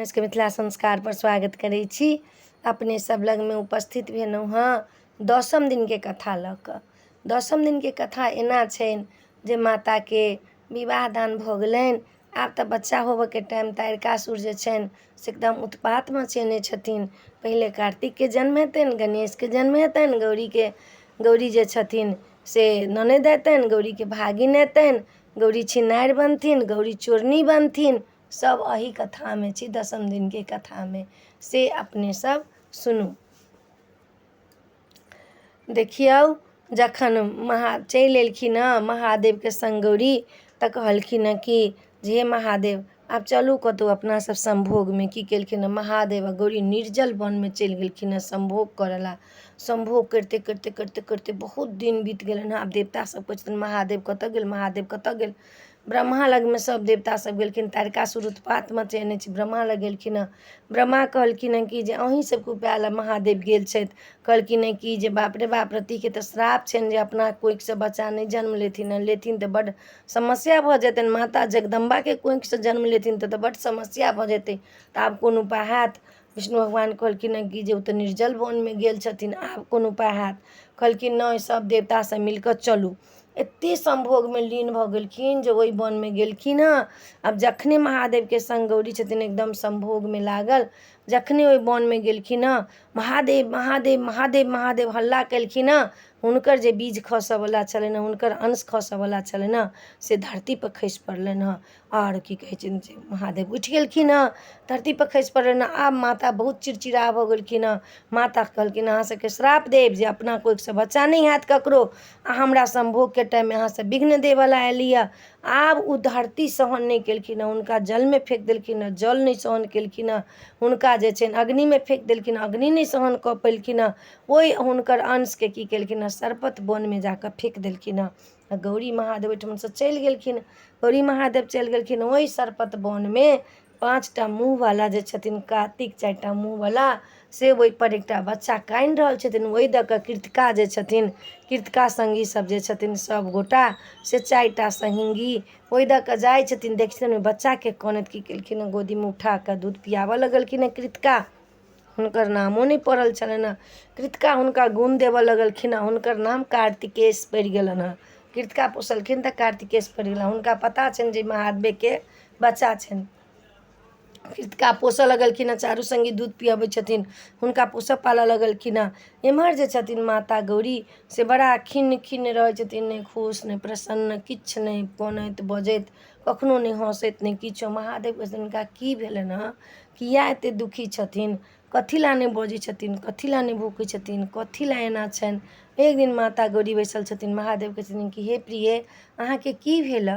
अपने सबके मिथिला संस्कारपर स्वागत करै छी। अपने सब लगमे उपस्थित भेलहुँ हँ दसम दिनके कथा लऽ कऽ। दसम दिनके कथा एना छनि जे माताके विवाह दान भऽ गेलनि, आब तऽ बच्चा होबऽके टाइम, तारकासुर जे छनि से एकदम उत्पात मचेने छथिन। पहिले कार्तिकके जन्म हेतनि, गणेशके जन्म हेतनि, गौरीके गौरी जे छथिन से ननदि एतनि, गौरीके भागिन एतनि, गौरी छिनारि बनथिन, गौरी चोरनी बनथिन। सब एहि कथामे छै, दसम दिनके कथामे, से अपने सब सुनू। देखियौ, जखन महा चलि एलखिन हँ महादेवके सङ्ग गौरी, तऽ कहलखिन हँ कि जे हे महादेव, आब चलू कतहु अपना सब सम्भोगमे। की केलखिन हँ महादेव आ गौरी निर्जल वनमे चलि गेलखिन हँ सम्भोग करऽ लए। सम्भोग करिते करिते करिते करिते बहुत दिन बीत गेलनि हँ। आब देवता सब कहै छथिन महादेव कतऽ गेल, महादेव कतऽ गेल? ब्रह्मा लगमे सब देवता सब गेलखिन। तारकासुर उत्पात मचेने छै। ब्रह्मा लग गेलखिन हँ। ब्रह्मा कहलखिन हँ कि जे अहीँ सबके उपाय लए महादेव गेल छथि। कहलखिन हँ कि जे बाप रे बाप, रतिके तऽ श्राप छनि जे अपना कोखिसँ बच्चा नहि जन्म लेथिन हँ, लेथिन तऽ बड्ड समस्या भऽ जेतनि। माता जगदम्बाके कोखिसँ जन्म लेथिन तऽ बड्ड समस्या भऽ जेतै। तऽ आब कोन उपाय हैत? विष्णु भगवान कहलखिन हँ कि जे ओ तऽ निर्जल वनमे गेल छथिन, आब कोन उपाय हैत? कहलखिन नहि, सब देवता सब मिलकऽ चलू। एते सम्भोगमे लीन भऽ गेलखिन जे ओहि वनमे गेलखिन हँ। आब जखने महादेवके सङ्ग गौरी छथिन एकदम सम्भोगमे लागल, जखने ओहि वनमे गेलखिन हँ, महादेव महादेव महादेव महादेव हल्ला केलखिन हँ, हुनकर जे बीज खसऽवला छलनि हँ, हुनकर अंश खसऽवला छलनि हँ, से धरतीपर खसि पड़लनि हँ। आओर की कहै छै जे महादेव उठि गेलखिन हँ, धरतीपर खसि पड़लनि हँ। आब माता बहुत चिड़चिड़ा भऽ गेलखिन हँ। माता कहलखिन अहाँ सबके श्राप देब जे अपना कोखिसँ बच्चा नहि हैत ककरो, आ हमरा सम्भोगके टाइममे अहाँ सब विघ्न देबऽला एलियै। आब ओ धरती सहन नहि केलखिन हँ, हुनका जलमे फेक देलखिन हँ, जल नहि सहन केलखिन हँ। हुनका जे छनि अग्निमे फेक देलखिन, अग्नि नहि सहन कऽ पेलखिन हँ। ओहि हुनकर अंशके की केलखिन हँ, सरपत वनमे जाकऽ फेक देलखिन हँ। आ गौरी महादेव ओहिठुमसँ चलि गेलखिन। गौरी महादेव चलि गेलखिन। ओहि सरपत वनमे 5टा मुँहवला जे छथिन कार्तिक, 4टा मुँहवला, से ओहिपर एकटा बच्चा कानि रहल छथिन। ओहि दऽ कऽ कृतिका जे छथिन, कृतिका सङ्गी सब जे छथिन सब गोटा, से 4टा सङ्गी ओहि दऽ कऽ जाइ छथिन। देखै छथिन ओहि बच्चाके कनैत। की केलखिन हँ, गोदीमे उठा कऽ दूध पियाबऽ लगलखिन हँ। कृतिका, हुनकर नामो नहि पड़ल छलनि हँ। कृतिका हुनका गुण देबऽ लगलखिन हँ, हुनकर नाम कार्तिकेश पड़ि गेलनि हँ। कृतिका पोसलखिन तऽ कार्तिकेश पड़ि गेलनि। हुनका पता छनि जे महादेवके बच्चा छनि। कृतिका पोसऽ लगलखिन हँ, चारू सङ्गी दूध पियबै छथिन, हुनका पोसऽ पालऽ लगलखिन हँ। एम्हर जे छथिन माता गौरी, से बड़ा खिन्न खिन्न रहै छथिन, नहि खुश नहि प्रसन्न, किछु नहि, कनैत बजैत, कखनो नहि हँसैत, नहि किछो। महादेव कहै छथिन हुनका की भेलनि हँ, किया एते दुखी छथिन, कथी लए नहि बजै छथिन, कथी लए नहि भूकै छथिन, कथी लए एना छनि? एक दिन माता गौरी बैसल छथिन। महादेव कहै छथिन कि हे प्रिय, अहाँके की भेल?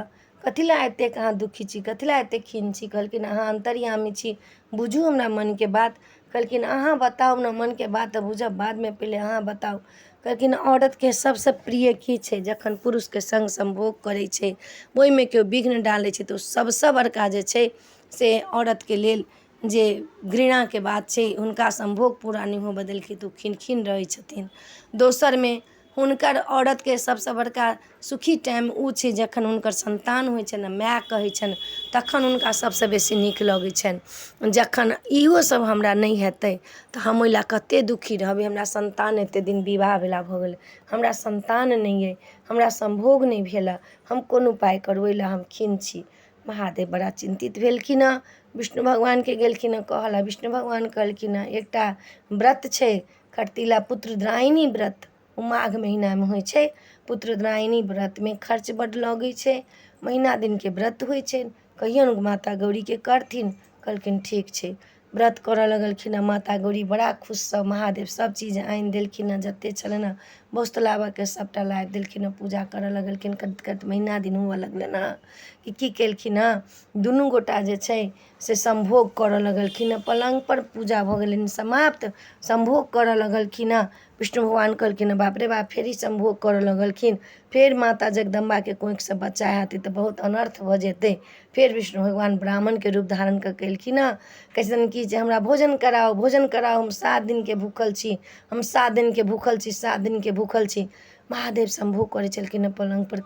कथी लए एतेक अहाँ दुखी छी? कथी लए एतेक खिन्न छी? कहलखिन अहाँ अन्तर्यामी छी, बुझू हमरा मनके बात। कहलखिन अहाँ बताउ ने, मनके बात तऽ बुझब बादमे, पहिले अहाँ बताउ। कहलखिन औरतके सबसँ प्रिय की छै? जखन पुरुषके सङ्ग सम्भोग करै छै, ओहिमे केओ विघ्न डालै छै, तऽ ओ सबसँ बड़का जे छै से औरतके लेल जे घृणाके बात छै। हुनका सम्भोग पूरा नहि होबऽ देलकै तऽ ओ खिन्न खिन्न रहै छथिन। दोसरमे हुनकर औरतके सबसँ बड़का सुखी टाइम ओ छै जखन हुनकर सन्तान होइ छनि आ माय कहै छनि, तखन हुनका सबसँ बेसी नीक लगै छनि। जखन इहो सब हमरा नहि हेतै तऽ हम ओहि लए कते दुखी रहबै। हमरा सन्तान, एते दिन विवाह भेला भऽ गेल, हमरा सन्तान नहि अइ, हमरा सम्भोग नहि भेल, हम कोन उपाय करू? ओहि लए हम खिन्न छी। महादेव बड़ा चिन्तित भेलखिन हँ। विष्णु भगवानके गेलखिन हँ कहऽ लए। विष्णु भगवान कहलखिन हँ एकटा व्रत छै, खटतिला पुत्रदायिनी व्रत, ओ माघ महिनामे होइ छै। पुत्रदायिनी व्रतमे खर्च बड्ड लगै छै, महिना दिनके व्रत होइ छै, कहियौन माता गौरीके करथिन। कहलखिन ठीक छै। व्रत करऽ लगलखिन हँ माता गौरी बड़ा खुशसँ। महादेव सब चीज आनि देलखिन हँ, जते छलनि हँ वस्तु लाबऽके सबटा लाबि देलखिन हँ। पूजा करऽ लगलखिन। करैत करैत महिना दिन हुअ लगलनि हँ कि की केलखिन हँ, दुनू गोटा जे छै से सम्भोग करऽ लगलखिन हँ। पलङ्गपर पूजा भऽ गेलनि समाप्त, सम्भोग करऽ लगलखिन हँ। विष्णु भगवान कहलखिन बाप रे बाप, फेर ई सम्भोग करऽ लगलखिन, फेर माता जगदम्बाके कोखिसँ बच्चा हेतै तऽ बहुत अनर्थ भऽ जेतै। फेर विष्णु भगवान ब्राह्मणके रूप धारण कऽ के एलखिन हँ। कहै छथिन कि जे हमरा भोजन कराउ, भोजन कराउ, हम 7 दिनके भूखल छी, हम 7 दिनके भूखल छी, 7 दिनके भूखल छी। महादेव सम्भोग करै छलखिन हँ पलङ्गपर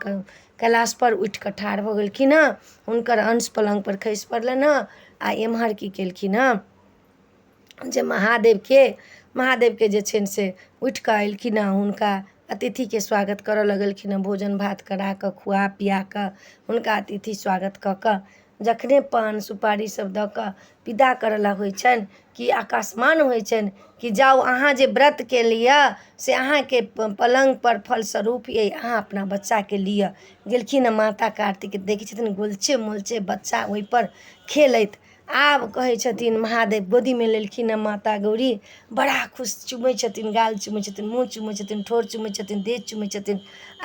कैलाशपर उठि कऽ ठाढ़ भऽ गेलखिन हँ, हुनकर अंश पलङ्गपर खसि पड़लनि हँ। आ एम्हर की केलखिन हँ जे महादेवके जे छनि से उठि कऽ एलखिन हँ, हुनका अतिथिके स्वागत करऽ लगलखिन हँ, भोजन भात करा कऽ खुआ पिया कऽ हुनका अतिथि स्वागत कऽ कऽ जखने पान सुपारी सब दऽ कऽ विदा करऽ ला होइ छनि कि आकाशमान होइ छनि कि जाउ अहाँ जे व्रत केलियै से अहाँके पलङ्गपर फलस्वरूप अइ, अहाँ अपना बच्चाके लिअ। गेलखिन हँ माता कार्तिक, देखै छथिन गोलचे मोलचे बच्चा ओहिपर खेलैत। आब कहै छथिन महादेव गोदीमे लेलखिन हँ माता गौरी, बड़ा खुश, चुमै छथिन, गाल चुमै छथिन, मुँह चुमै छथिन, ठोर चुमै छथिन, देह चुमै छथिन।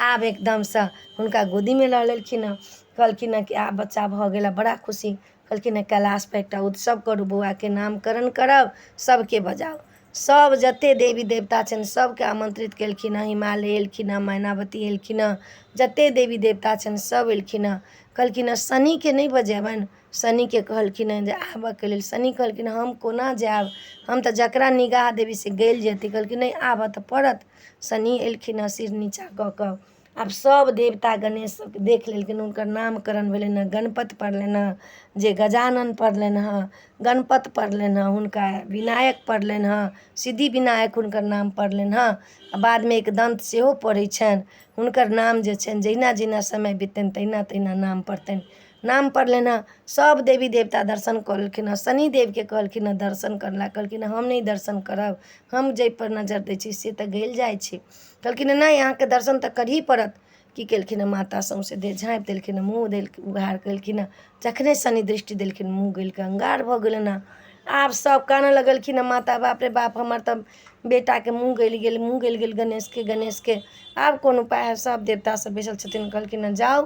आब एकदमसँ हुनका गोदीमे लऽ लेलखिन हँ। कहलखिन हँ कि आब बच्चा भऽ गेल, बड़ा खुशी। कहलखिन हँ कैलाशपर एकटा उत्सव करू, बौआके नामकरण करब, सबके बजाउ। सब जते देवी देवता छनि सबके आमन्त्रित केलखिन हँ। हिमालय एलखिन हँ, मैनावती एलखिन हँ, जते देवी देवता छनि सब एलखिन हँ। कहलखिन हँ शनिके नहि बजेबनि। शनिके कहलखिन हँ जे आबऽके लेल। शनि कहलखिन हम कोना जायब, हम तऽ जकरा निगाह देबै से गलि जेतै। कहलखिन नहि, आबऽ तऽ पड़त। शनि एलखिन हँ सिर नीचा कऽ कऽ। आब सब देवता गणेश सबके देख लेलखिन। हुनकर नामकरण भेलनि हँ, गणपति पड़लनि हँ, जे गजानन पड़लनि हँ, गणपति पड़लनि हँ, हुनका विनायक पड़लनि हँ, सिद्धि विनायक हुनकर नाम पड़लनि हँ। आ बादमे एकदन्त सेहो पड़ै छनि हुनकर नाम जे छनि। जहिना जहिना समय बिततनि तहिना तहिना नाम पड़तनि, नाम पड़लनि हँ। सब देवी देवता दर्शन कऽ लेलखिन हँ। शनिदेवके कहलखिन हँ दर्शन करला। कहलखिन हम नहि दर्शन करब, हम जाहिपर नजर दै छी से तऽ गलि जाइ छै। कहलखिन नहि, अहाँके दर्शन तऽ करही पड़त। की केलखिन हँ, माता सौँसे देह झाँपि देलखिन हँ, मुँह देल उघार केलखिन हँ। जखने शनि दृष्टि देलखिन मुँह गलि कऽ अंगार भऽ गेलनि हँ। आब सब कानऽ लगलखिन हँ माता, बाप रे बाप, हमर तऽ बेटाके मुँह गलि गेल, मुँह गलि गेल गणेशके, गणेशके आब कोन उपाय है। सब देवता सब बैसल छथिन। कहलखिन हँ जाउ,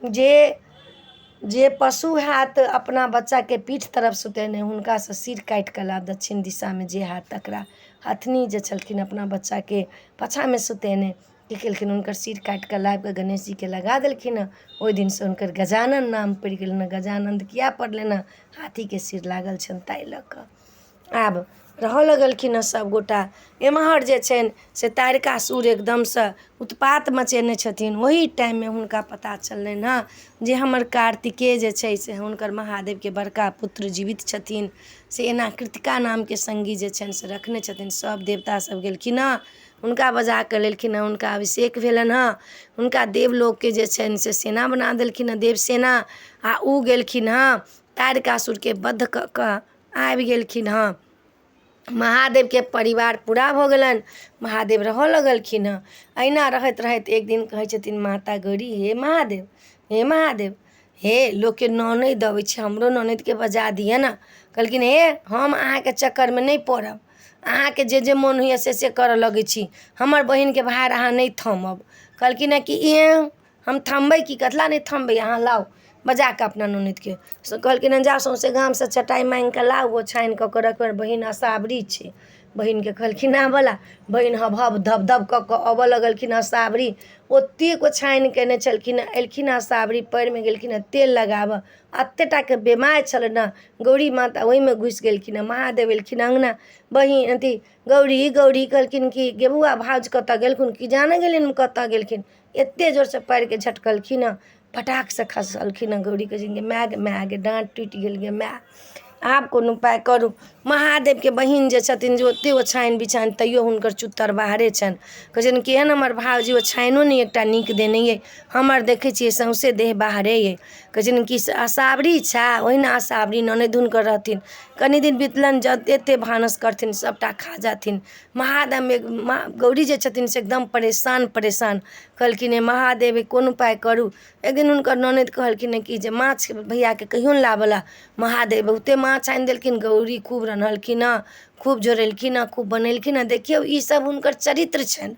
जे जे पशु हैत अपना बच्चाके पीठ तरफ सुतेने हुनकासँ सिर काटि कऽ लाब, दक्षिण दिशामे जे हैत तकरा। हथिनी जे छलखिन अपना बच्चाके पाछाँमे सुतेने, की केलखिन, हुनकर सिर काटि कऽ लाबि कऽ गणेश जीके लगा देलखिन हँ। ओहि दिनसँ हुनकर गजानन नाम पड़ि गेलनि हँ। गजानन्द किया पड़लनि हँ? हाथीके सिर लागल छनि ताहि लऽ कऽ। आब रहऽ लगलखिन हँ सभगोटा। एम्हर जे छनि से तारकासुर एकदमसँ उत्पात मचेने छथिन। ओही टाइममे हुनका पता चललनि हँ जे हमर कार्तिकेय जे छै से हुनकर महादेवके बड़का पुत्र जीवित छथिन, से एना कृतिका नामके सङ्गी जे छनि से रखने छथिन। सभ देवता सब गेलखिन हँ, हुनका बजा कऽ लेलखिन हँ, हुनका अभिषेक भेलनि हँ। हुनका देवलोकके जे छनि से सेना बना देलखिन हँ, देवसेना। आ ओ गेलखिन हँ तारकासुरके वध कऽ कऽ आबि गेलखिन हँ। महादेवके परिवार पूरा भऽ गेलनि, महादेव रहऽ लगलखिन हँ। अहिना रहैत रहैत एक दिन कहै छथिन माता गौरी, हे महादेव, हे महादेव, हे लोकके ननैद अबै छै, हमरो ननैदके बजा दिअ ने। कहलखिन हे, हम अहाँके चक्करमे नहि पड़ब, अहाँके जे जे मोन होइए से से करऽ लगै छी, हमर बहिनके भार अहाँ नहि थमब। कहलखिन हँ कि एँ, हम थमबै की, कथिला नहि थमबै, अहाँ लाउ बजा कऽ अपना ननैदके। से कहलखिन हँ जाउ सौँसे गामसँ चटाइ माँगि कऽ लाउ, ओछानि कऽ कऽ रखबै, बहिन असावरी छै। बहिनके कहलखिन आबऽ ला। बहिन हब हब धब धब कऽ कऽ अबऽ लगलखिन। असावरी ओतेक ओछानि केने छलखिन हँ। एलखिन असावरी, पएरमे गेलखिन हँ तेल लगाबऽ, एते टाके बेमार छलनि हँ गौरी माता, ओहिमे घुसि गेलखिन हँ। महादेव एलखिन अङ्गना, बहिन अथी गौरी गौरी। कहलखिन कि गे बौआ, भाउज कतऽ गेलखुन? कि जाने गेलियनि कतऽ गेलखिन। एते जोरसँ पएरके झटकलखिन हँ, फटाकसँ खसलखिन हँ गौरी। कहै छथिन गे माय, गे माय, गे डाँट टूटि गेल, गे माय, आब कोन उपाय करू? महादेवके बहिन जे छथिन जे ओते ओछानि बिछानि तैयो हुनकर चुत्तर बाहरे छनि। कहै छथिन केहन हमर भाउज ओछाइनो नहि एकटा नीक देने अइ, हमर देखै छियै सौँसे देह बाहरे अइ। कहै छथिन कि असावरी छै, ओहिना असावरी ननैद हुनकर रहथिन। कनि दिन बितलनि, जते भानस करथिन सभटा खा जाथिन महादेव। गौरी जे छथिन से एकदम परेशान परेशान। कहलखिन हे महादेव, कोन उपाय करू? एक दिन हुनकर ननैद कहलखिन कि जे माछ भैयाके कहियौन लाबऽ लए। महादेव बहुते माछ आनि देलखिन। गौरी खूब रन्हलखिन हँ, खूब झोरेलखिन हँ, खूब बनेलखिन हँ। देखियौ, ई सब हुनकर चरित्र छनि।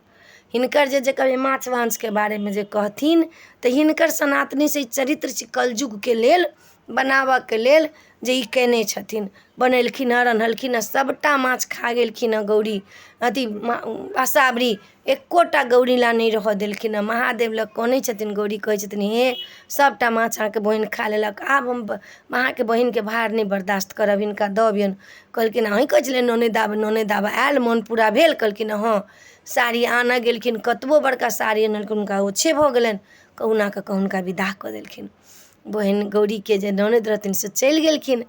हिनकर जे जे कभी माछ मांसके बारेमे जे कहथिन तऽ हिनकर सनातनी से ई चरित्र छै, कलयुगके लेल बनाबऽके लेल जे ई कयने छथिन। बनेलखिन हँ, रन्हलखिन हँ, सभटा माछ खा गेलखिन हँ गौरी अथी असावरी, एकोटा गौरी ला नहि रहऽ देलखिन हँ। महादेव लग कनै छथिन गौरी। कहै छथिन हे, सभटा माछ अहाँके बहिन खा लेलक, आब हम अहाँके बहिनके भार नहि बर्दाश्त करब, हिनका दऽ अबियौन। कहलखिन अहीँ कहै छलियै ननैद आबऽ, ननैद आबऽ, आयल, मोन पूरा भेल? कहलखिन हँ। साड़ी आनऽ गेलखिन, कतबो बड़का साड़ी अनलखिन, हुनका ओछे भऽ गेलनि। कहुना कऽ कऽ हुनका विदा कऽ देलखिन। बहिन गौरीके जे ननदि रहथिन से चलि गेलखिन।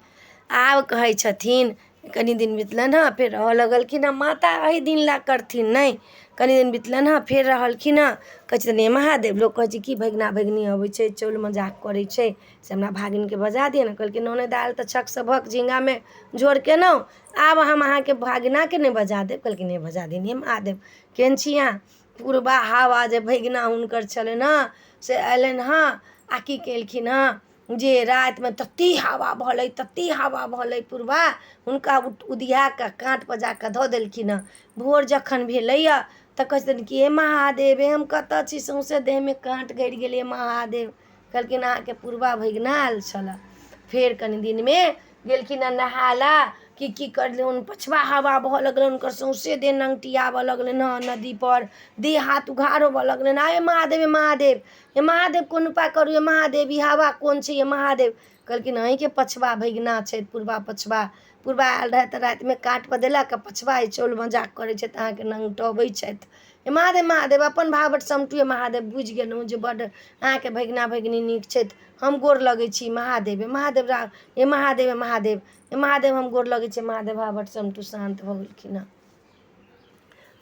आब कहै छथिन, कनि दिन बितलनि हँ, फेर रहऽ लगलखिन हँ। माता एहि दिन लए करथिन नहि। कनि दिन बितलनि हँ, फेर रहलखिन हँ। कहै छथिन, हे महादेव, लोक कहै छै कि भगिना भगिनी अबै छै, चौल मजाक करै छै, से हमरा भागिनके बजा दिअ ने। कहलखिन, ननदि आयल तऽ छकसँ भक झिङ्गामे झोर केलहुँ, आब हम अहाँके भागिनाके नहि बजा देब? कहलखिन, हे बजा दिअ हे महादेव, केहन छी अहाँ? पुरबा हवा जे भगिना हुनकर छलनि हँ से अयलनि हँ आ की केलखिन हँ जे रातिमे ततेक हवा बहलै, ततेक हवा बहलै पुरबा, हुनका उधिया कऽ काँटपर जा कऽ धऽ देलखिन हँ। भोर जखन भेलैए तऽ कहै छथिन कि हे महादेव, हे हम कतऽ छी? सौँसे देहमे काँट गड़ि गेलै महादेव। कहलखिन, अहाँके पुरबा भगिना आयल छलए। फेर कनि दिनमे गेलखिन हँ नहाय लए कि की करलहुँ, पछबा हवा बहऽ लगलनि, हुनकर सौँसे देह नङ्गटियाबऽ लगलनि हँ। नदीपर देह हाथ उघार होबऽ लगलनि। हे महादेव, हे महादेव, हे महादेव, कोन उपाय करू हे महादेव? ई हवा कोन छै हे महादेव? कहलखिन, अहीँके पछबा भगिना छथि, पुरबा पछबा। पुरबा आयल रहै तऽ रातिमे काँटपर देलक आ पछबा ई चौल मजाक करै छथि, अहाँके नङ्गटबै छथि। हे महादेव, महादेव, अपन भावट समटू हे महादेव। बुझि गेलहुँ जे बड्ड अहाँके भगिना भगिनी नीक छथि। हम गोर लगै छी महादेव, हे महादेव, हे महादेव, हे महादेव, हे महादेव, हम गोर लगै छी महादेव। भावट समटू शान्त भऽ गेलखिन हँ।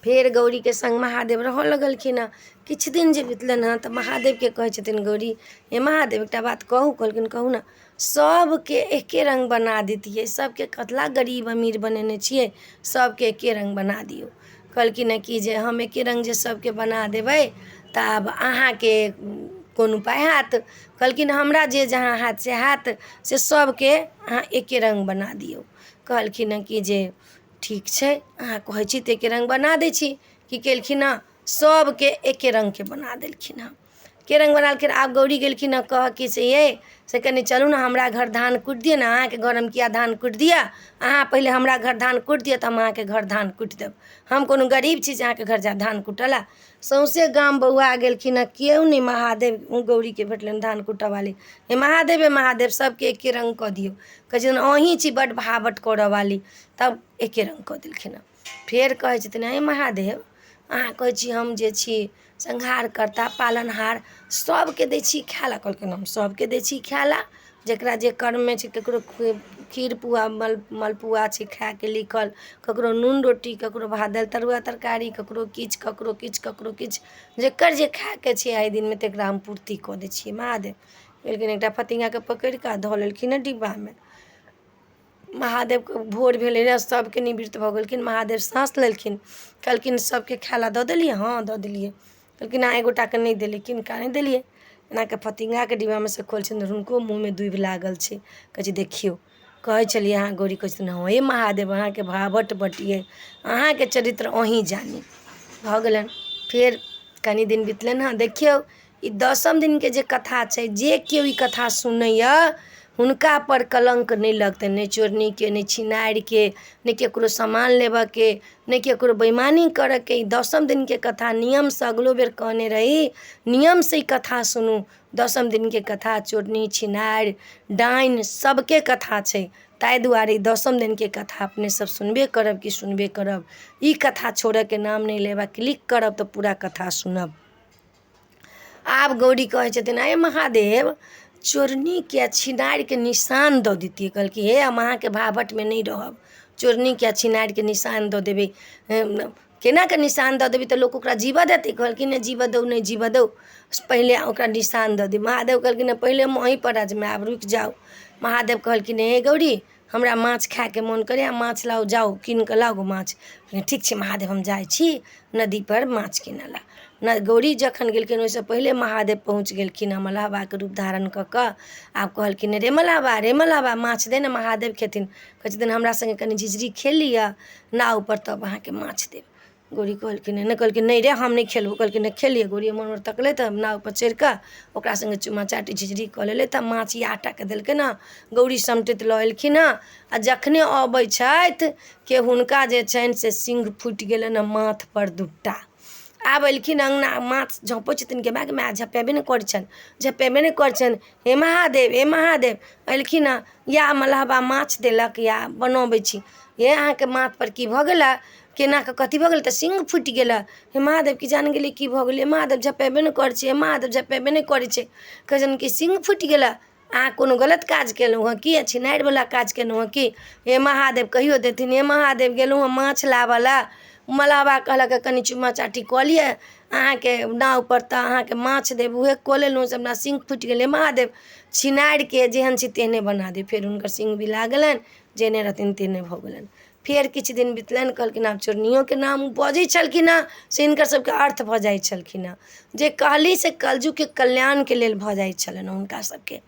फेर गौरीके सङ्ग महादेव रहऽ लगलखिन हँ। किछु दिन जे बितलनि हँ तऽ महादेवके कहै छथिन गौरी, हे महादेव, एकटा बात कहू? कहलखिन, कहू ने। सभके एके रङ्ग बना दैतियै, सभके कतला गरीब अमीर बनेने छियै, सभके एके रङ्ग बना दियौ। कहलखिन हँ कि जे हम एके रङ्ग जे सभके बना देबै तऽ आब अहाँके कोन उपाय हैत? कहलखिन, हमरा जे जहाँ हैत से हैत, से सभके अहाँ एके रङ्ग बना दियौ। कहलखिन हँ कि जे ठीक छै, अहाँ कहै छी तऽ एके रङ्ग बना दै छी। की केलखिन हँ, सभके एके रङ्गके बना देलखिन हँ। एके रङ्ग बना देलखिन। आब गौरी गेलखिन हँ कहऽ कि से ये से कनि चलू ने, हमरा घर धान कुटि दिअ ने। अहाँके घर हम किया धान कुटि दिअ? अहाँ पहिले हमरा घर धान कुटि दिअ तऽ हम अहाँके घर धान कुटि देब। हम कोनो गरीब छी जे अहाँके घर जायब धान कुटऽ लए? सौँसे गाम बौआ गेलखिन हँ, केओ नहि महादेव गौरीके भेटलनि धान कुटऽवाली। हे महादेव, हे महादेव, सभके एके रङ्ग कऽ दियौ। कहै छथिन, अहीँ छी बड्ड भावट करऽवाली। तब एके रङ्ग कऽ देलखिन हँ। फेर कहै छथिन, हे महादेव, अहाँ कहै छी हम जे छी संहारकर्ता पालनहार, सभके दै छी खाय लए। कहलखिन, हम सभके दै छी खाय लए, जकरा जे कर्ममे छै। ककरो खीर पुआ मलपुआ छै खायके लिखल, ककरो नून रोटी, ककरो भात दालि तरुआ तरकारी, ककरो किछु, ककरो किछु, ककरो किछु, जकर जे खायके छै एहि दिनमे तकरा हम पूर्ति कऽ दै छियै महादेव। लेकिन एकटा फतिङ्गाके पकड़ि कऽ धऽ लेलखिन हँ डिब्बामे। महादेवके भोर भेलै रहए, सभके निवृत्त भऽ गेलखिन। महादेव साँस लेलखिन। कहलखिन, सभके खाय लए दऽ देलियै? हँ, दऽ देलियै। कहलखिन, अहाँ एक गोटाके नहि देलियै। किनका नहि देलियै? एनाके फतिङ्गाके डिब्बामे सँ खोलथिन तऽ हुनको मुँहमे दूभि लागल छै। कहै छै, देखियौ, कहै छलियै अहाँ। गौरी कहै छथिन, हँ हे महादेव, अहाँके भावट बड्ड अइ, अहाँके चरित्र अहीँ जानी। भऽ गेलनि। फेर कनि दिन बितलनि हँ। देखियौ, ई दसम दिनके जे कथा छै, जे केओ ई कथा सुनैए हुनकापर कलङ्क नहि लगतनि, नहि चोरनीके, नहि छिनारिके, नहि ककरो सामान लेबऽके, नहि ककरो बेइमानी करऽके। ई दसम दिनके कथा नियमसँ अगिलो बेर कहने रही, नियमसँ ई कथा सुनू। दसम दिनके कथा चोरनी छिनारि डाइन सबके कथा छै। ताहि दुआरे ई दसम दिनके कथा अपने सब सुनबे करब कि सुनबे करब। ई कथा छोड़ऽके नाम नहि लेब आ क्लिक करब तऽ पूरा कथा सुनब। आब गौरी कहै छथिन, अरे महादेव, चोरनीके आ छिनारिके निशान दऽ दैतियै। कहलकै, हे, हम अहाँके भावटमे नहि रहब। चोरनीके आ छिनारिके निशान दऽ देबै, केना कऽ निशान दऽ देबै तऽ लोक ओकरा जीबऽ देतै? कहलखिन, नहि जीबऽ दौ, नहि जीबऽ दौ, पहिले ओकरा निशान दऽ दियौ। महादेव कहलखिन, पहिले हम अहीँपर अजमायब, रुकि जाउ। महादेव कहलखिन, हे गौरी, हमरा माछ खायके मोन करैए, माछ लाउ, जाउ कीन कऽ लाउ माछ। ठीक छै महादेव, हम जाइ छी नदीपर माछ कीनऽ लए ने। गौरी जखन गेलखिन, ओहिसँ पहिले महादेव पहुँच गेलखिन हँ मलहबाके रूप धारण कऽ कऽ। आब कहलखिन, रे मलहबा, रे मलहबा, माछ दे ने, महादेव खेथिन। कहै छथिन, हमरा सङ्गे कनि झिझरी खेल लिअ नावपर, तब अहाँके माछ देब। गौरी कहलखिन, नहि, कहलखिन, नहि रे, हम नहि खेलबौ। कहलखिन, नहि, खेल लिअ। गौरी एम्हर ओम्हर तकलै तऽ नावपर चढ़ि कऽ ओकरा सङ्गे चुम्मा चाटी झिझरी कऽ लेलै। तऽ माछ इएह टाके देलकै ने। गौरी समटैत लऽ एलखिन हँ आ जखने अबै छथि के हुनका जे छनि से सिंघ फूटि गेलनि हँ माथपर दूटा। आब एलखिन अङ्गना, माथ झँपै छथिन गे माय, गे माय, झपेबे नहि करै छनि, झपेबे नहि करै छनि। हे महादेव, हे महादेव। एलखिन हँ, या मलहबा माछ देलक या बनबै छी। हे, अहाँके माथपर की भऽ गेलै? केना कऽ कथी भऽ गेल तऽ सिंघ फुटि गेल हे महादेव की जान गेलियै की भऽ गेलै महादेव झपेबे नहि करै छै हे महादेव झपेबे नहि करै छै कहै छनि कि सिंघ फुटि गेलै अहाँ कोनो गलत काज केलहुँ हँ की छिनारिवला काज केलहुँ हँ की हे महादेव कहियो देथिन हे महादेव गेलहुँ हँ माछ लाबऽ लए मलहबा कहलक कनि चुम्मा चाटी कऽ लिअ अहाँके नावपर तऽ अहाँके माछ देब उएह कऽ लेलहुँ से हमरा सिंघ फुटि गेलै महादेव छिनारिके जेहन छी तेहने बना दियौ फेर हुनकर सिंघ बिला गेलनि जेहने रहथिन तेहने भऽ गेलनि फेर किछु दिन बितलनि कहलखिन आब चोरनियोके नाम ओ बजै छलखिन हेँ से हिनकर सबके अर्थ भऽ जाइ छलखिन हेँ जे कहली से कलयुगके कल्याणके लेल भऽ जाइ छलनि हुनका सबके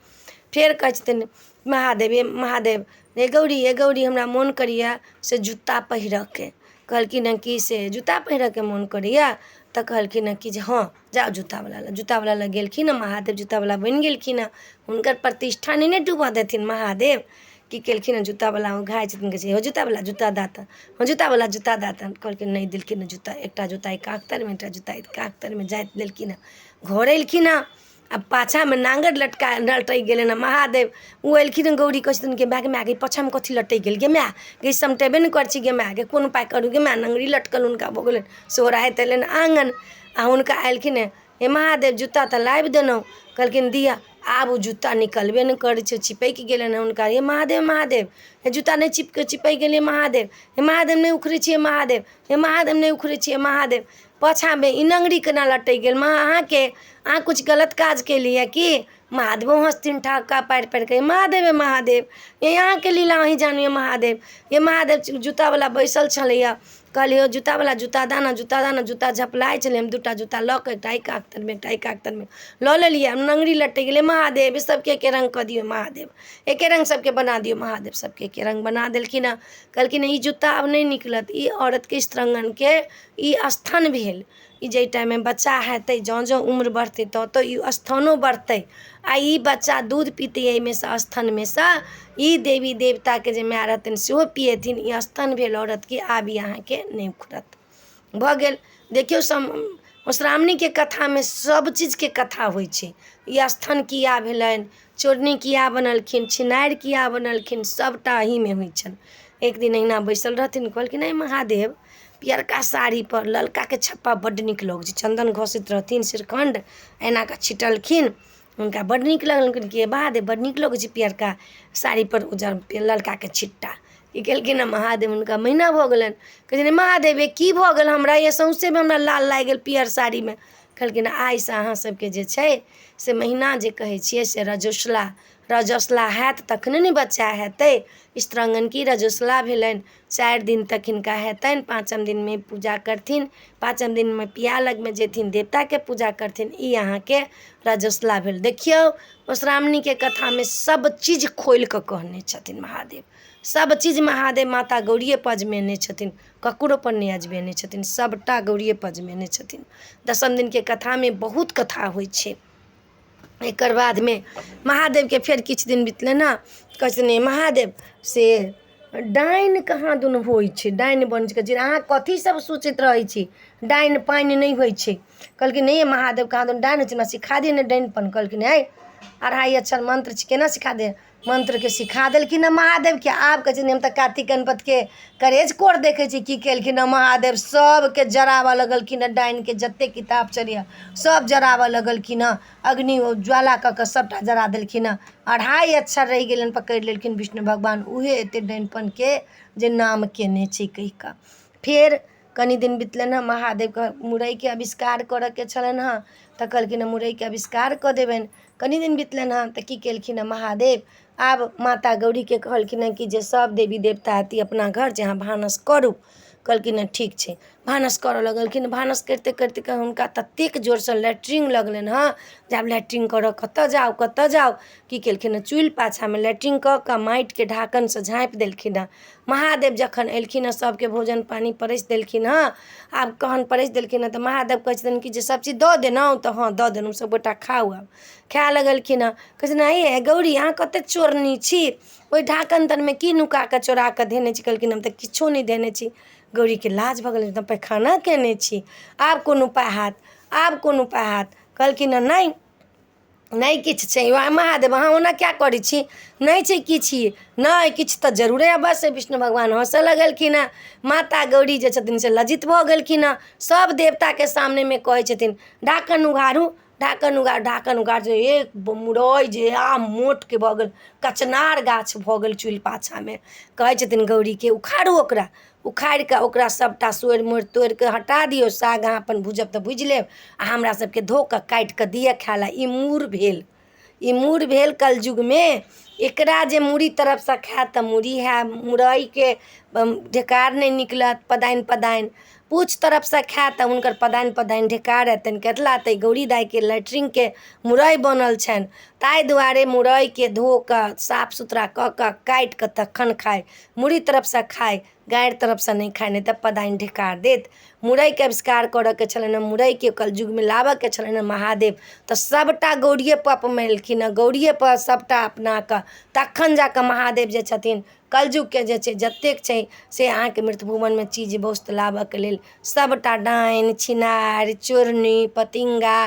फेर कहै छथिन महादेव हे महादेव हे गौरी हे गौरी हमरा मोन करैए से जूता पहिरऽके कहलखिन हँ कि से जूता पहिरऽके मोन करैए तऽ कहलखिन हँ कि जे हँ जाउ जूतावला लग जूतावला लग गेलखिन हँ महादेव जूतावला बनि गेलखिन हँ हुनकर प्रतिष्ठा नहि ने डूबऽ देथिन महादेव की केलखिन हँ जूतावला उघाइ छथिन कहै छै हौ जूतावला जूता दए तऽ हौ जूतावला जूता दए तऽ कहलकै नहि देलखिन हँ जूता एकटा जूता एहि काँख तरमे एकटा जूता एहि काँख तरमे जाति देलखिन हँ घर एलखिन हँ आ पाछाँमे नाङ्गरि लटका लटकि गेलनि हँ महादेव ओ एलखिन हँ गौरी कहै छथिन गे माय गे माय गे पाछाँमे कथी लटकि गेल गे माय गे समटेबे नहि करै छी गे माय गे कोन उपाय करू गे माय नङ्गरी लटकल हुनका भऽ गेलनि सोहराइत एलनि आङ्गन आ हुनका एलखिन हे महादेव जूता तऽ लाबि देलहुँ कहलखिन दिअ आब ओ जूता निकलबे नहि करै छै चिपकि गेलनि हुनका हे महादेव महादेव हे जूता नहि चिपकै चिपकि गेलै महादेव हे महादेव नहि उखड़ै छियै महादेव हे महादेव नहि उखड़ै छियै महादेव पाछाँमे ई नङ्गरी केना लटकि गेल माँ अहाँके अहाँ किछु गलत काज केलियै की महादेवो हँसथिन ठहक्का पारि पारिके हे महादेव हे महादेव हे अहाँके लीला अहीँ जानी हे महादेव हे महादेव जूतावला बैसल छलैए कहलियै हौ जूतावला जूता दए ने जूता दए ने जूता झपलाइ छलै हम दू टा जूता लऽ कऽ एकटा एहि काँख तरमे एकटा एहि काँख तरमे लऽ लेलियै नङ्गरी लटकि गेलै महादेव सभके एके रङ्ग कऽ दियौ महादेव एके रङ्ग सभके बना दियौ महादेव सभके एके रङ्ग बना देलखिन हँ कहलखिन ई जूता आब नहि निकलत ई औरतके स्त्रांगणके ई स्थान भेल ई जाहि टाइममे बच्चा हेतै जँ जँ उम्र बढ़तै तँ तँ ई स्थानो बढ़तै आ ई बच्चा दूध पीतै एहिमे सँ स्तनमे सँ ई देवी देवताके जे माय रहतनि सेहो पियेथिन ई स्तन भेल औरतके आब ई अहाँके नहि उखड़त भऽ गेल देखियौ सम मधुश्रावणीके कथामे सभ चीजके कथा होइ छै ई स्थान किया भेलनि चोरनी किया बनलखिन छिनारि किया बनलखिन सभटा एहिमे होइ छनि एक दिन अहिना बैसल रहथिन कहलखिन हे महादेव पियरका साड़ीपर ललकाके छप्पा बड्ड नीक लगै छै चन्दन घसैत रहथिन श्रीखण्ड एना कऽ छिटलखिन हुनका बड्ड नीक लगलनि कहलखिन हे महादेव बड्ड नीक लगै छै पियरका साड़ीपर उज्जर ललकाके छिट्टा की केलखिन हँ महादेव हुनका महिना भऽ गेलनि कहै छथिन महादेव हे की भऽ गेल हमरा ये सौँसेमे हमरा लाल लागि गेल पियर साड़ीमे कहलखिन आइसँ अहाँ सबके जे छै से महिना जे कहै छियै से रजस्वला रजस्वला हैत तखने ने बच्चा हेतै स्त्रांगण की रजस्वला भेलनि चारि दिन तक हिनका हेतनि पाँचम दिनमे पूजा करथिन पाँचम दिनमे पिया लगमे जेथिन देवताके पूजा करथिन ई अहाँके रजस्वला भेल देखियौ मधुश्रावणीके कथामे सब चीज खोलि कऽ कहने छथिन महादेव सब चीज महादेव माता गौरिएपर अजमेने छथिन ककरोपर नहि अजमेने छथिन सभटा गौरिएपर अजमेने छथिन दसम दिनके कथामे बहुत कथा होइ छै एकर बादमे महादेवके फेर किछु दिन बितलनि हँ कहै छथिन महादेव से डाइन कहाँ दुन होइ छै डाइन बनै छै कहै छै अहाँ कथी सब सोचैत रहै छी डाइन पानि नहि होइ छै कहलखिन नहि महादेव कहाँ दुन डाइन होइ छै हमरा सिखा दिअ ने डाइनपन कहलखिन हइ अढ़ाइ अक्षर मन्त्र छै केना सिखा दे मन्त्रके सिखा देलखिन हँ महादेवके आब कहै छथिन हम तऽ कार्तिक गणपतिके करेज कोर देखै छी की केलखिन हँ महादेव सभके जराबऽ लगलखिन हँ डाइनके जते किताब छलैए सभ जराबऽ लगलखिन हँ अग्नि ओ ज्वाला कऽ कऽ सभटा जरा देलखिन हँ अढ़ाइ अक्षर रहि गेलनि पकड़ि लेलखिन विष्णु भगवान उएह एतेक डाइनपनके जे नाम कयने छै कहि कऽ फेर कनि दिन बितलनि हँ महादेवके मुरइके आविष्कार करयके छलनि हँ तऽ कहलखिन मुरइके आविष्कार कऽ देबनि कनि दिन बितलनि हँ तऽ की केलखिन हँ महादेव आब माता गौरीके कहलखिन हँ कि जे सभ देवी देवता अयती अपना घर जे अहाँ भानस करू कहलखिन हँ ठीक छै भानस करऽ लगलखिन भानस करिते करिते हुनका ततेक जोरसँ लैट्रिन लगलनि हँ जे आब लैट्रिन करऽ कतऽ जाउ कतऽ जाउ की केलखिन हँ चुल्हि पाछाँमे लैट्रिन कऽ कऽ माटिके ढाकनसँ झाँपि देलखिन हँ महादेव जखन एलखिन हँ सभके भोजन पानि परसि देलखिन हँ आब कखन परसि देलखिन हँ तऽ महादेव कहै छथिन कि जे सभचीज दऽ देलहुँ तऽ हँ दऽ देलहुँ सभगोटा खाउ आब खाय लगलखिन हँ कहै छथिन आँय ये गौरी अहाँ कतेक चोरनी छी ओहि ढाकन तरमे की नुका कऽ चोरा कऽ धेने छी कहलखिन हम तऽ किछो नहि धेने छी गौरीके लाज भऽ गेलनि तऽ पैखाना कयने छी आब कोन उपाय हैत आब कोन उपाय हैत कहलखिन हँ नहि नहि किछु छै महादेव अहाँ ओना किएक करै छी नहि छै किछु ई नहि किछु तऽ जरूरे अवश्य विष्णु भगवान हँसऽ लगलखिन हँ। माता गौरी जे छथिन से लज्जित भऽ गेलखिन हँ। सब देवताके सामनेमे कहै छथिन ढाकन उघारू, ढाकन उघारू। ढाकन उघार एक मुरइ जे आ मोटके भऽ गेल, कचनार गाछ भऽ गेल चुल्हि पाछाँमे। कहै छथिन गौरीके उखाड़ू ओकरा, उखाड़ि कऽ ओकरा सभटा सोड़ि मोड़ि तोड़ि कऽ हटा दियौ। साग अहाँ अपन भूजब तऽ भूजि लेब आ हमरा सभके धो कऽ काटि कऽ दिअ खाय लए। ई मूर भेल, ई मूर भेल कलयुगमे। एकरा जे मूड़ी तरफसँ खायत तऽ मूड़ी है मुरइके ढेकार नहि निकलत, पदाइन पदाइन। पूछ तरफसँ खायत तऽ हुनकर पदाइन पदाइन ढेकार एतनि। कतला तऽ गौरी दाइके लैट्रिनके मुरइ बनल छनि, ताहि दुआरे मुरइके धो कऽ साफ सुथरा कऽ कऽ काटि कऽ तखन खाइ, मूड़ी तरफसँ खाइ, गारि तरफसँ नहि खाइ, नहि तऽ पदाइन ढेकार देत। मुरइके आविष्कार करऽके छलनि हँ, मुरइके कलयुगमे लाबऽके छलनि हँ महादेव, तऽ सभटा गौरिएपर अपमेलखिन हँ, गौरिएपर सभटा अपनाके। तखन जा कऽ महादेव जे छथिन कलयुगके जे छै जतेक छै से अहाँके मृतभुवनमे चीज वस्तु लाबऽके लेल सभटा डाइन छिनार चोरनी पतिंगा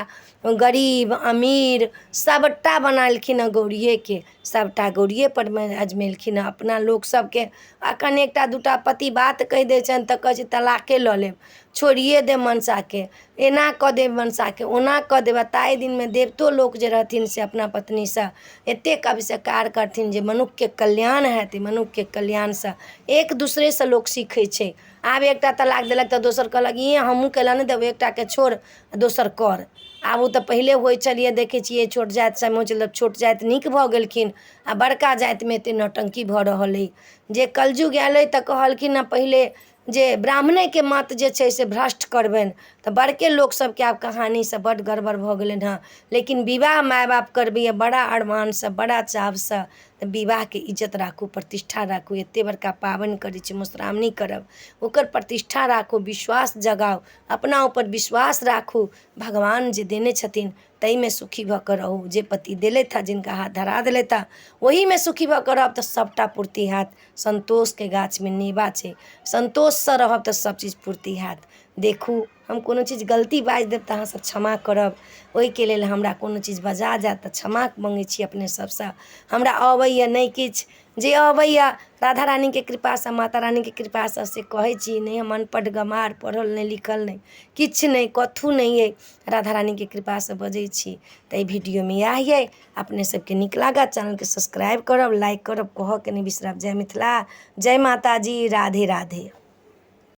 गरीब अमीर सभटा बनेलखिन हँ गौरिएके, सभटा गौरिएपर मे अजमेलखिन हँ अपना लोकसभके। एखन एकटा दूटा पति बात कहि दै छनि तऽ कहै छै तलाके लऽ लेब, छोड़िए देब मनसाके, एना कऽ देब मनसाके, ओना कऽ देब। आ ताहि दिनमे देवतो लोक जे रहथिन से अपना पत्नीसँ एतेक आविष्कार करथिन जे मनुक्खके कल्याण हेतै। मनुक्खके कल्याणसँ एक दूसरेसँ लोक सीखै छै। आब एकटा तलाक देलक तऽ दोसर कहलक ई हमहूँ कैला नहि देबै, एकटाके छोड़ दोसर कर। आब ओ तऽ पहिले होइ छलियै, देखै छियै छोट जाति सभमे होइ छलै, छोट जाति नीक भऽ गेलखिन आ बड़का जातिमे एतेक नौटंकी भऽ रहल अइ। जे कलयुग अयलै तऽ कहलखिन हँ पहिले जे ब्राह्मणेके मत जे छै से भ्रष्ट करबनि, तऽ बड़के लोकसभके आब कहानीसँ बड्ड गड़बड़ भऽ गेलनि हँ। लेकिन विवाह माय बाप करबैए बड़ा अरमानसँ, बड़ा चावसँ, तऽ विवाहके इज्जत राखू, प्रतिष्ठा राखू। एतेक बड़का पाबनि करै छी, मधुश्रावणी करब, ओकर प्रतिष्ठा राखू, विश्वास जगाउ, अपना ऊपर विश्वास राखू। भगवान जे देने छथिन ताहिमे सुखी भऽ कऽ रहू। जे पति देलथि हँ, जिनका हाथ धरा देलथि हँ, ओहीमे सुखी भऽ कऽ रहब तऽ सभटा पूर्ति हैत। सन्तोषके गाछमे नेबा छै, सन्तोषसँ रहब तऽ सभचीज पूर्ति हैत। देखू, हम कोनो चीज गलती बाजि देब तऽ अहाँसभ क्षमा करब, ओहिके लेल हमरा कोनो चीज बजा जायत तऽ क्षमा मङ्गै छी अपने सभसँ। हमरा अबैए नहि किछु, जे अबैए राधा रानीके कृपासँ, माता रानीके कृपासँ से कहै छी। नहि हम अनपढ़ गमार, पढ़ल नहि लिखल नहि किछु नहि कथू नहि अइ, राधा रानीके कृपासँ बजै छी। तऽ एहि वीडियोमे इएह अइ। अपने सबके नीक लागत चैनलके सब्सक्राइब करब, लाइक करब, कहऽके नहि बिसरब। जय मिथिला, जय माताजी, राधे राधे।